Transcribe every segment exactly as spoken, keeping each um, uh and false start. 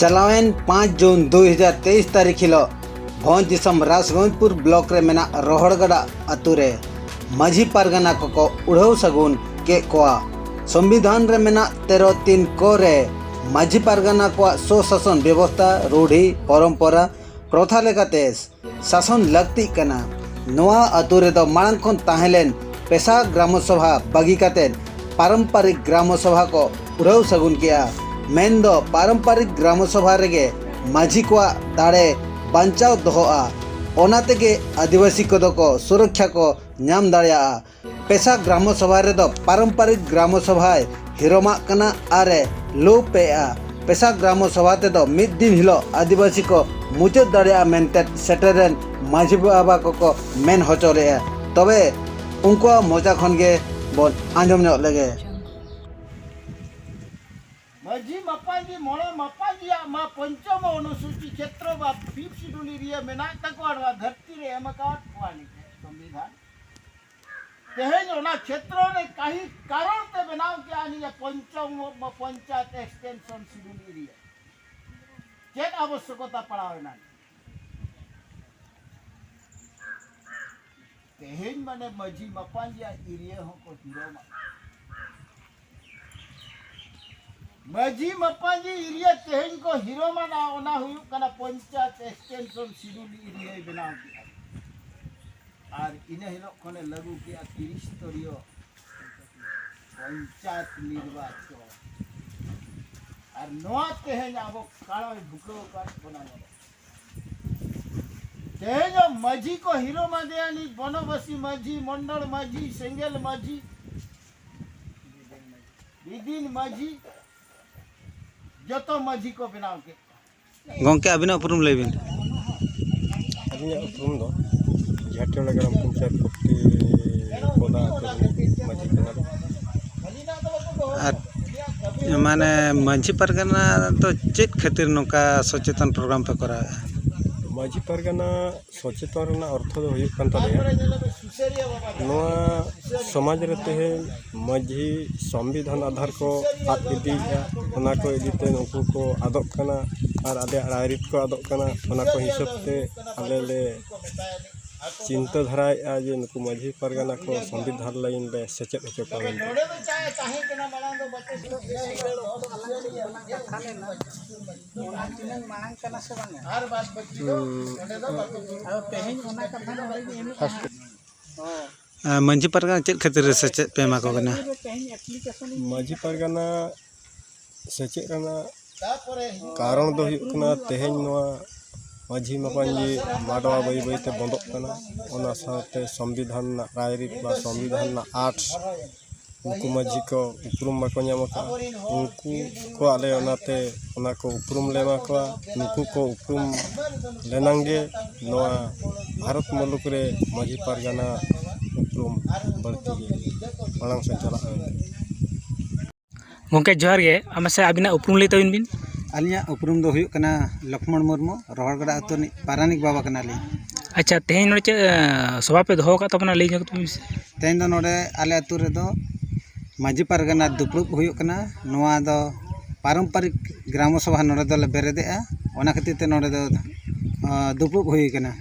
ᱪᱟᱞᱟᱣᱮᱱ ᱯᱟᱸᱪ ᱡᱩᱱ ᱫᱩ ᱦᱟᱡᱟᱨ ᱛᱮᱭᱤᱥ ᱛᱟᱹᱨᱤᱠᱷ ᱦᱤᱞᱳᱜ ᱵᱷᱚᱸᱡᱽ ᱫᱤᱥᱚᱢ ᱨᱟᱡᱽᱜᱚᱸᱡᱽᱯᱩᱨ ᱵᱞᱚᱠ ᱨᱮ ᱢᱮᱱᱟᱜ ᱨᱚᱦᱚᱲᱜᱟᱰᱟ ᱟᱹᱛᱩ ᱨᱮ ᱢᱟᱹᱡᱷᱤ ᱯᱟᱨᱜᱟᱱᱟ ᱠᱚᱠᱚ ᱩᱰᱷᱟᱹᱣ ᱥᱟᱹᱜᱩᱱ ᱠᱮᱫ ᱠᱚᱣᱟ᱾ ᱥᱚᱝᱵᱤᱫᱷᱟᱱ ᱨᱮ ᱢᱮᱱᱟᱜ ᱛᱮᱨᱚ ᱛᱤᱱ ᱠᱚ ᱨᱮ ᱢᱟᱹᱡᱷᱤ ᱯᱟᱨᱜᱟᱱᱟ ᱠᱚᱣᱟᱜ ᱥᱚᱥᱟᱥᱚᱱ ᱵᱮᱵᱚᱥᱛᱷᱟ, ᱨᱩᱰᱷᱤ, ᱯᱚᱨᱚᱢᱯᱚᱨᱟ, ᱯᱨᱚᱛᱷᱟ ᱞᱮᱠᱟᱛᱮ ᱥᱟᱥᱚᱱ ᱞᱟᱹᱠᱛᱤᱜ ᱠᱟᱱᱟ᱾ ᱱᱚᱣᱟ ᱟᱹᱛᱩ ᱨᱮᱫᱚ ᱢᱟᱲᱟᱝ ᱠᱷᱚᱱ ᱛᱟᱦᱮᱸ ᱞᱮᱱ ᱯᱮᱥᱟ ᱜᱨᱟᱢᱚ ᱥᱚᱵᱷᱟ ᱵᱟᱹᱜᱤ ᱠᱟᱛᱮ ᱯᱟᱨᱚᱢᱯᱟᱨᱤᱠ ᱜᱨᱟᱢᱚ ᱥᱚᱵᱷᱟ ᱠᱚ ᱩᱰᱷᱟᱹᱣ ᱥᱟᱹᱜᱩᱱ ᱠᱮᱜᱼᱟ᱾ ᱢᱮᱱᱫᱚ ᱯᱟᱨᱚᱢᱯᱟᱨᱤᱠ ᱜᱨᱟᱢᱚ ᱥᱚᱵᱷᱟ ᱨᱮᱜᱮ ᱢᱟᱹᱡᱷᱤ ᱠᱚᱣᱟᱜ ᱫᱟᱲᱮ ᱵᱟᱧᱪᱟᱣ ᱫᱚᱦᱚᱜᱼᱟ᱾ ᱚᱱᱟ ᱛᱮᱜᱮ ᱟᱹᱫᱤᱵᱟᱹᱥᱤ ᱠᱚᱫᱚ ᱠᱚ ᱥᱩᱨᱚᱠᱷᱟ ᱠᱚ ᱧᱟᱢ ᱫᱟᱲᱮᱭᱟᱜᱼᱟ᱾ ᱯᱮᱥᱟ ᱜᱨᱟᱢᱚ ᱥᱚᱵᱷᱟ ᱨᱮᱫᱚ ᱯᱟᱨᱚᱢᱯᱟᱨᱤᱠ ᱜᱨᱟᱢᱚ ᱥᱚᱵᱷᱟᱭ ᱦᱤᱨᱚᱢᱟᱜ ᱠᱟᱱᱟ ᱟᱨ ᱮ ᱞᱳᱯ ᱮᱜᱼᱟ᱾ ᱯᱮᱥᱟ ᱜᱨᱟᱢᱚ ᱥᱚᱵᱷᱟ ᱛᱮᱫᱚ ᱢᱤᱫ ᱫᱤᱱ ᱦᱤᱞᱳᱜ ᱟᱹᱫᱤᱵᱟᱹᱥᱤ ᱠᱚ ᱢᱩᱪᱟᱹᱫ ᱫᱟᱲᱮᱭᱟᱜᱼᱟ ᱢᱮᱱᱛᱮ ᱥᱮᱴᱮᱨᱮᱱ ᱢᱟᱹᱡᱷᱤ ᱵᱟᱵᱟ ᱠᱚᱠᱚ ᱢᱮᱱ ᱦᱚᱪᱚ ᱞᱮᱜᱼᱟ᱾ ᱛᱚᱵᱮ ᱩᱱᱠᱩᱣᱟᱜ ᱢᱚᱪᱟ ᱠᱷᱚᱱ ᱜᱮ ᱵᱚᱱ ᱟᱸᱡᱚᱢ ᱧᱚᱜ ᱞᱮᱜᱮ᱾ ᱢᱟᱹᱡᱷᱤ ᱢᱟᱯᱟᱡᱤ ᱢᱚᱬᱮ ᱢᱟᱯᱟᱡᱤᱭᱟᱜ ᱢᱟ ᱯᱚᱧᱪᱚᱢ ᱚᱱᱩᱥᱩᱪᱤ ᱠᱷᱮᱛᱨᱚ ᱵᱟ ᱯᱷᱤᱯᱛᱷ ᱥᱤᱰᱩᱞ ᱮᱨᱤᱭᱟ ᱢᱮᱱᱟᱜ ᱛᱟᱠᱚᱣᱟ ᱱᱚᱣᱟ ᱫᱷᱟᱹᱨᱛᱤ ᱨᱮ ᱮᱢ ᱟᱠᱟᱫ ᱠᱚᱣᱟ ᱱᱤᱛᱚᱜ ᱥᱚᱝᱵᱤᱫᱷᱟᱱ᱾ ᱛᱮᱦᱮᱧ ᱚᱱᱟ ᱠᱷᱮᱛᱨᱚ ᱨᱮ ᱠᱟᱹᱦᱤ ᱠᱟᱨᱚᱱ ᱛᱮ ᱵᱮᱱᱟᱣ ᱠᱮᱜᱼᱟ ᱱᱤᱭᱟᱹ ᱯᱚᱧᱪᱚᱢ ᱯᱚᱧᱪᱟᱭᱮᱛ ᱮᱠᱥᱴᱮᱱᱥᱚᱱ ᱥᱤᱰᱩᱞ ᱮᱨᱤᱭᱟ᱾ ᱪᱮᱫ ᱟᱵᱚᱥᱭᱚᱠᱚᱛᱟ ᱯᱟᱲᱟᱣ ᱮᱱᱟ? ᱛᱮᱦᱮᱧ ᱢᱟᱱᱮ ᱢᱟᱹᱡᱷᱤ ᱢᱟᱯᱟᱧᱡᱤᱭᱟᱜ ᱮᱨᱤᱭᱟ ᱦᱚᱸᱠᱚ ᱦᱤᱨᱚᱢᱟ᱾ ᱢᱟᱹᱡᱷᱤ ᱢᱟᱯᱟᱧᱡᱤ ᱮᱨᱤᱭᱟ ᱛᱮᱦᱮᱧ ᱠᱚ ᱦᱤᱨᱚᱢᱟᱱᱟ, ᱚᱱᱟ ᱦᱩᱭᱩᱜ ᱠᱟᱱᱟ ᱯᱚᱧᱪᱟᱭᱮᱛ ᱮᱠᱥᱴᱮᱱᱥᱚᱱ ᱥᱤᱰᱩᱞ ᱮᱨᱤᱭᱟᱭ ᱵᱮᱱᱟᱣ ᱠᱮᱫᱟ᱾ ᱟᱨ ᱤᱱᱟᱹ ᱦᱤᱞᱳᱜ ᱠᱷᱚᱱᱮ ᱞᱟᱹᱜᱩ ᱠᱮᱫᱼᱟ ᱛᱤᱨᱤᱥ ᱥᱛᱚᱨᱤᱭᱚ ᱯᱚᱧᱪᱟᱭᱮᱛ ᱱᱤᱨᱵᱟᱪᱚᱱ᱾ ᱟᱨ ᱱᱚᱣᱟ ᱛᱮᱦᱮᱧ ᱟᱵᱚ ᱠᱟᱲᱚᱭ ᱵᱷᱩᱠᱟᱹᱣ ᱟᱠᱟᱫ ᱵᱚᱱᱟ ᱱᱚᱰᱮ᱾ ᱛᱮᱦᱮᱧ ᱦᱚᱸ ᱢᱟᱹᱡᱷᱤ ᱠᱚ ᱦᱤᱨᱚᱢ ᱟᱫᱮᱭᱟ, ᱱᱤᱛ ᱵᱚᱱᱚᱵᱟᱥᱤ ᱢᱟᱹᱡᱷᱤ, ᱢᱚᱱᱰᱚᱞ ᱢᱟᱹᱡᱷᱤ, ᱥᱮᱸᱜᱮᱞ ᱢᱟᱹᱡᱷᱤ, ᱵᱤᱫᱤᱱ ᱢᱟᱹᱡᱷᱤ, ᱡᱚᱛᱚ ᱢᱟᱹᱡᱷᱤ ᱠᱚ ᱵᱮᱱᱟᱣ ᱠᱮᱫ ᱠᱚᱣᱟ᱾ ᱜᱚᱢᱠᱮ, ᱟᱹᱵᱤᱱᱟᱜ ᱩᱯᱨᱩᱢ ᱞᱟᱹᱭ ᱵᱤᱱ᱾ ᱟᱹᱞᱤᱧᱟᱜ ᱩᱯᱨᱩᱢ ᱫᱚ ᱡᱷᱟᱴᱤᱭᱟᱹᱲᱟ ᱜᱨᱟᱢ ᱯᱚᱧᱪᱟᱭᱮᱛ ᱯᱚᱠᱛᱤ ᱯᱚᱫᱟ ᱟᱹᱛᱩ ᱨᱤᱱᱤᱡ ᱢᱟᱹᱡᱷᱤ ᱠᱟᱱᱟᱞᱤᱧ᱾ ᱟᱨ ᱢᱟᱱᱮ ᱢᱟᱹᱡᱷᱤ ᱯᱟᱨᱜᱟᱱᱟ ᱫᱚ ᱪᱮᱫ ᱠᱷᱟᱹᱛᱤᱨ ᱱᱚᱝᱠᱟ ᱥᱚᱪᱮᱛᱚᱱ ᱯᱨᱳᱜᱨᱟᱢ ᱯᱮ ᱠᱚᱨᱟᱣᱮᱫᱼᱟ? ᱢᱟᱹᱡᱷᱤ ᱯᱟᱨᱜᱟᱱᱟ ᱥᱚᱪᱮᱛᱚᱱ ᱨᱮᱱᱟᱜ ᱚᱨᱛᱷᱚ ᱫᱚ ᱦᱩᱭᱩᱜ ᱠᱟᱱ ᱛᱟᱞᱮᱭᱟ, ᱱᱚᱣᱟ ᱥᱚᱢᱟᱡᱽ ᱨᱮ ᱛᱮᱦᱮᱧ ᱢᱟᱹᱡᱷᱤ ᱥᱚᱝᱵᱤᱫᱷᱟᱱ ᱟᱫᱷᱟᱨ ᱠᱚ ᱟᱫ ᱤᱫᱤᱭᱮᱫᱼᱟ, ᱚᱱᱟ ᱠᱚ ᱤᱫᱤᱛᱮ ᱱᱩᱠᱩ ᱠᱚ ᱟᱫᱚᱜ ᱠᱟᱱᱟ ᱟᱨ ᱟᱞᱮᱭᱟᱜ ᱨᱟᱭᱨᱤᱛ ᱠᱚ ᱟᱫᱚᱜ ᱠᱟᱱᱟ᱾ ᱚᱱᱟ ᱠᱚ ᱦᱤᱥᱟᱹᱵ ᱛᱮ ᱟᱞᱮ ᱞᱮ ᱪᱤᱱᱛᱟᱹ ᱫᱷᱟᱨᱟᱭᱮᱫᱼᱟ ᱡᱮ ᱱᱩᱠᱩ ᱢᱟᱹᱡᱷᱤ ᱯᱟᱨᱜᱟᱱᱟ ᱠᱚ ᱥᱚᱝᱵᱤᱫᱷᱟᱱ ᱞᱟᱭᱤᱱ ᱞᱮ ᱥᱮᱪᱮᱫ ᱦᱚᱪᱚ ᱠᱚᱣᱟ ᱢᱮᱱᱛᱮ᱾ ᱦᱩᱸ᱾ ᱟᱫᱚ ᱛᱮᱦᱮᱧ ᱚᱱᱟ ᱠᱟᱛᱷᱟ ᱱᱚᱰᱮ ᱜᱮ ᱮᱢ ᱠᱟᱱᱟ᱾ ᱢᱟᱹᱡᱷᱤ ᱯᱟᱨᱜᱟᱱᱟ ᱪᱮᱫ ᱠᱷᱟᱹᱛᱤᱨ ᱨᱮ ᱥᱮᱪᱮᱫ ᱯᱮ ᱮᱢᱟ ᱠᱚ ᱠᱟᱱᱟ? ᱢᱟᱹᱡᱷᱤ ᱯᱟᱨᱜᱟᱱᱟ ᱥᱮᱪᱮᱫ ᱨᱮᱱᱟᱜ ᱠᱟᱨᱚᱱ ᱫᱚ ᱦᱩᱭᱩᱜ ᱠᱟᱱᱟ, ᱛᱮᱦᱮᱧ ᱱᱚᱣᱟ ᱢᱟᱹᱡᱷᱤ ᱢᱟᱯᱟᱧᱡᱤ ᱢᱟᱰᱣᱟ ᱵᱟᱹᱭ ᱵᱟᱹᱭᱛᱮ ᱵᱚᱸᱫᱚᱜ ᱠᱟᱱᱟ᱾ ᱚᱱᱟ ᱥᱟᱶᱛᱮ ᱥᱚᱝᱵᱤᱫᱷᱟᱱ ᱨᱮᱱᱟᱜ ᱨᱟᱭᱨᱤᱛ ᱵᱟ ᱥᱚᱝᱵᱤᱫᱷᱟᱱ ᱨᱮᱱᱟᱜ ᱟᱨᱴᱥ ᱩᱱᱠᱩ ᱢᱟᱹᱡᱷᱤ ᱠᱚ ᱩᱯᱨᱩᱢ ᱵᱟᱠᱚ ᱧᱟᱢ ᱟᱠᱟᱫᱼᱟ᱾ ᱩᱱᱠᱩ ᱠᱚ ᱟᱞᱮ ᱚᱱᱟᱛᱮ ᱚᱱᱟ ᱠᱚ ᱩᱯᱨᱩᱢ ᱞᱮ ᱮᱢᱟ ᱠᱚᱣᱟ᱾ ᱱᱩᱠᱩ ᱠᱚ ᱩᱯᱨᱩᱢ ᱞᱮᱱᱟᱝ ᱜᱮ ᱱᱚᱣᱟ ᱵᱷᱟᱨᱚᱛ ᱢᱩᱞᱩᱠ ᱨᱮ ᱢᱟᱹᱡᱷᱤ ᱯᱟᱨᱜᱟᱱᱟ ᱩᱯᱨᱩᱢ ᱵᱟᱹᱲᱛᱤ ᱜᱮ ᱢᱟᱲᱟᱝ ᱥᱮᱫ ᱪᱟᱞᱟᱜᱼᱟ᱾ ᱜᱚᱢᱠᱮ ᱡᱚᱦᱟᱨ ᱜᱮ, ᱟᱢ ᱥᱮ ᱟᱹᱵᱤᱱᱟᱜ ᱩᱯᱨᱩᱢ ᱞᱟᱹᱭ ᱛᱟᱵᱤᱱ ᱵᱤᱱ᱾ ᱟᱹᱞᱤᱧᱟᱜ ᱩᱯᱨᱩᱢ ᱫᱚ ᱦᱩᱭᱩᱜ ᱠᱟᱱᱟ ᱞᱚᱠᱷᱢᱚᱬ ᱢᱩᱨᱢᱩ, ᱨᱚᱦᱚᱲᱜᱟᱰᱟ ᱟᱹᱛᱩ ᱨᱤᱱᱤᱡ ᱯᱟᱨᱟᱱᱤᱠ ᱵᱟᱵᱟ ᱠᱟᱱᱟᱞᱤᱧ᱾ ᱟᱪᱪᱷᱟ, ᱛᱮᱦᱮᱧ ᱱᱚᱰᱮ ᱪᱮᱫ, ᱮ, ᱥᱚᱵᱷᱟ ᱯᱮ ᱫᱚᱦᱚ ᱟᱠᱟᱫ ᱛᱟᱵᱚᱱᱟ, ᱞᱟᱹᱭ ᱧᱚᱜ ᱛᱟᱵᱚᱱ ᱢᱮᱥᱮ᱾ ᱛᱮᱦᱮᱧ ᱫᱚ ᱱᱚᱰᱮ ᱟᱞᱮ ᱟᱹᱛᱩ ᱨᱮᱫᱚ ᱢᱟᱹᱡᱷᱤ ᱯᱟᱨᱜᱟᱱᱟ ᱫᱩᱯᱲᱩᱵ ᱦᱩᱭᱩᱜ ᱠᱟᱱᱟ᱾ ᱱᱚᱣᱟ ᱫᱚ ᱯᱟᱨᱚᱢᱯᱟᱨᱤᱠ ᱜᱨᱟᱢᱚ ᱥᱚᱵᱷᱟ ᱱᱚᱰᱮ ᱫᱚᱞᱮ ᱵᱮᱨᱮᱫᱮᱜᱼᱟ, ᱚᱱᱟ ᱠᱷᱟᱹᱛᱤᱨ ᱛᱮ ᱱᱚᱰᱮ ᱫᱚ, ᱟ, ᱫᱩᱯᱲᱩᱵ ᱦᱩᱭ ᱠᱟᱱᱟ᱾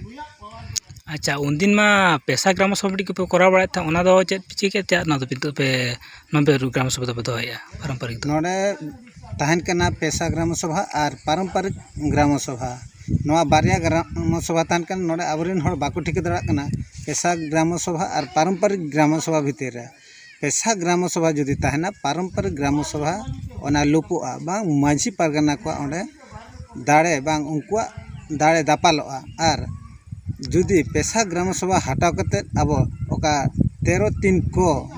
ᱟᱪᱪᱷᱟ, ᱩᱱᱫᱤᱱ ᱢᱟ ᱯᱮᱥᱟ ᱜᱨᱟᱢᱚ ᱥᱚᱵᱷᱟ ᱢᱤᱫᱴᱤᱡ ᱠᱚᱯᱮ ᱠᱚᱨᱟᱣ ᱵᱟᱲᱟᱭᱮᱫ ᱛᱟᱦᱮᱸᱫ, ᱚᱱᱟ ᱫᱚ ᱪᱮᱫ ᱯᱮ ᱪᱤᱠᱟᱹ ᱛᱮ ᱚᱱᱟ ᱫᱚ ᱱᱤᱛᱚᱜ ᱯᱮ, ᱱᱚᱰᱮ ᱜᱨᱟᱢᱚ ᱥᱚᱵᱷᱟ ᱫᱚᱯᱮ ᱫᱚᱦᱚᱭᱮᱫᱼᱟ ᱯᱟᱨᱚᱢᱯᱟᱨᱤᱠ ᱫᱚ? ᱱᱚᱰᱮ ᱛᱟᱦᱮᱱ ᱠᱟᱱᱟ ᱯᱮᱥᱟ ᱜᱨᱟᱢᱚ ᱥᱚᱵᱷᱟ ᱟᱨ ᱯᱟᱨᱚᱢᱯᱟᱨᱤᱠ ᱜᱨᱟᱢᱚ ᱥᱚᱵᱷᱟ᱾ ᱱᱚᱣᱟ ᱵᱟᱨᱭᱟ ᱜᱨᱟᱢᱚ ᱥᱚᱵᱷᱟ ᱛᱟᱦᱮᱱ ᱠᱟᱱᱟ, ᱱᱚᱰᱮ ᱟᱵᱚᱨᱮᱱ ᱦᱚᱲ ᱵᱟᱠᱚ ᱴᱷᱤᱠᱟᱹ ᱫᱟᱲᱮᱭᱟᱜ ᱠᱟᱱᱟ ᱯᱮᱥᱟ ᱜᱨᱟᱢᱚ ᱥᱚᱵᱷᱟ ᱟᱨ ᱯᱟᱨᱚᱢᱯᱟᱨᱤᱠ ᱜᱨᱟᱢᱚ ᱥᱚᱵᱷᱟ ᱵᱷᱤᱛᱤᱨ ᱨᱮ᱾ ᱯᱮᱥᱟ ᱜᱨᱟᱢᱚ ᱥᱚᱵᱷᱟ ᱡᱩᱫᱤ ᱛᱟᱦᱮᱱᱟ, ᱯᱟᱨᱚᱢᱯᱟᱨᱤᱠ ᱜᱨᱟᱢᱚ ᱥᱚᱵᱷᱟ ᱚᱱᱟ ᱞᱩᱯᱩᱜᱼᱟ, ᱵᱟᱝ ᱢᱟᱹᱡᱷᱤ ᱯᱟᱨᱜᱟᱱᱟ ᱠᱚᱣᱟᱜ ᱚᱸᱰᱮ ᱫᱟᱲᱮ, ᱵᱟᱝ ᱩᱱᱠᱩᱣᱟᱜ ᱫᱟᱲᱮ ᱫᱟᱯᱟᱞᱚᱜᱼᱟ᱾ ᱟᱨ ᱡᱩᱫᱤ ᱯᱮᱥᱟ ᱜᱨᱟᱢᱚ ᱥᱚᱵᱷᱟ ᱦᱟᱴᱟᱣ ᱠᱟᱛᱮᱫ ᱟᱵᱚ ᱚᱠᱟ ᱛᱮᱨᱚ ᱛᱤᱱ ᱠᱚ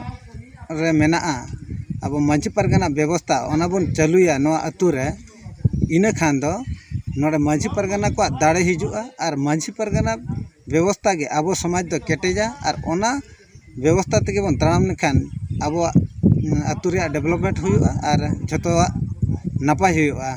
ᱨᱮ ᱢᱮᱱᱟᱜᱼᱟ, ᱟᱵᱚ ᱢᱟᱹᱡᱷᱤ ᱯᱟᱨᱜᱟᱱᱟ ᱵᱮᱵᱚᱥᱛᱷᱟ ᱚᱱᱟ ᱵᱚᱱ ᱪᱟᱹᱞᱩᱭᱟ ᱱᱚᱣᱟ ᱟᱹᱛᱩ ᱨᱮ, ᱤᱱᱟᱹ ᱠᱷᱟᱱ ᱫᱚ ᱱᱚᱰᱮ ᱢᱟᱹᱡᱷᱤ ᱯᱟᱨᱜᱟᱱᱟ ᱠᱚᱣᱟᱜ ᱫᱟᱲᱮ ᱦᱤᱡᱩᱜᱼᱟ ᱟᱨ ᱢᱟᱹᱡᱷᱤ ᱯᱟᱨᱜᱟᱱᱟ ᱵᱮᱵᱚᱥᱛᱷᱟ ᱜᱮ ᱟᱵᱚ ᱥᱚᱢᱟᱡᱽ ᱫᱚ ᱠᱮᱴᱮᱡᱟ ᱟᱨ ᱚᱱᱟ ᱵᱮᱵᱚᱥᱛᱷᱟ ᱛᱮᱜᱮ ᱵᱚᱱ ᱛᱟᱲᱟᱢ ᱞᱮᱠᱷᱟᱱ ᱟᱵᱚᱣᱟᱜ, ᱩᱸ, ᱟᱹᱛᱩ ᱨᱮᱭᱟᱜ development ᱦᱩᱭᱩᱜᱼᱟ ᱟᱨ ᱡᱷᱚᱛᱚᱣᱟᱜ ᱱᱟᱯᱟᱭ ᱦᱩᱭᱩᱜᱼᱟ᱾